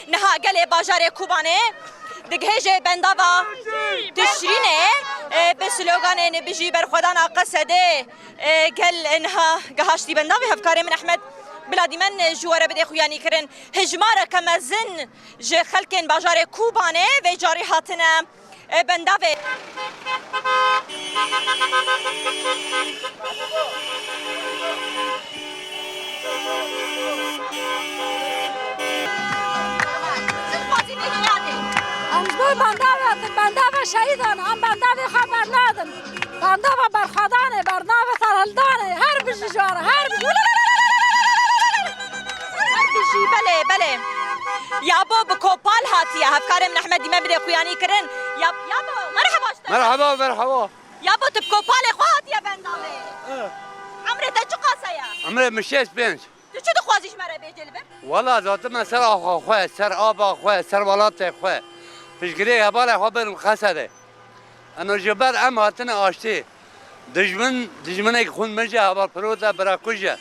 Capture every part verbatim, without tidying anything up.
Niha gelê bajarê Kobanê digihêje bendava Tişrînê, e, bi sloganên Bijî Berxwedana Qesedê, e, gel niha gehaştî bendavê. Hevkarê min Ehmed bila dîmen ji we re bidê xuyanîkirin. Hejmareke mezin ji xelkên bajarê Kobanê vê carî hatine e, bendavê. Em ji bo bendavê hatin, bendavê şehîdan, em bendavê xwe bernadin. Bendava berxwedanê, bernavê serhildanê, her bijî ji we re, her bijî. Her bijî, belê, belê. Yabo bi kopal hatiye, hevkarê min Ehmed dîmen bidê xuyanî kirin. Ya, yabo, merheba ji te. Merheba, merheba. Yabo, tu bi kopalê xwe hatiye bendavê. Eh. Emrê te çiqas e ya? Emrê min şêst pênc. Tu çi dixwazî ji me re bêjî li vir? Wala, ez hatime ser axa xwe, ser ava xwe, ser welatê xwe. Piştgirêk hevalê xwe bidim Qesedê. Eno ji ber em hatine aştî. Dijmin, dijminek xwin min jî heval pirot e, bira kuj e.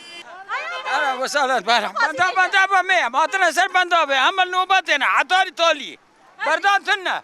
Ehlen we sehlen, merhaba. Benda, benda be me, em hatine ser benda be, em li nobetê ne, hetarî talî. Berdan tune.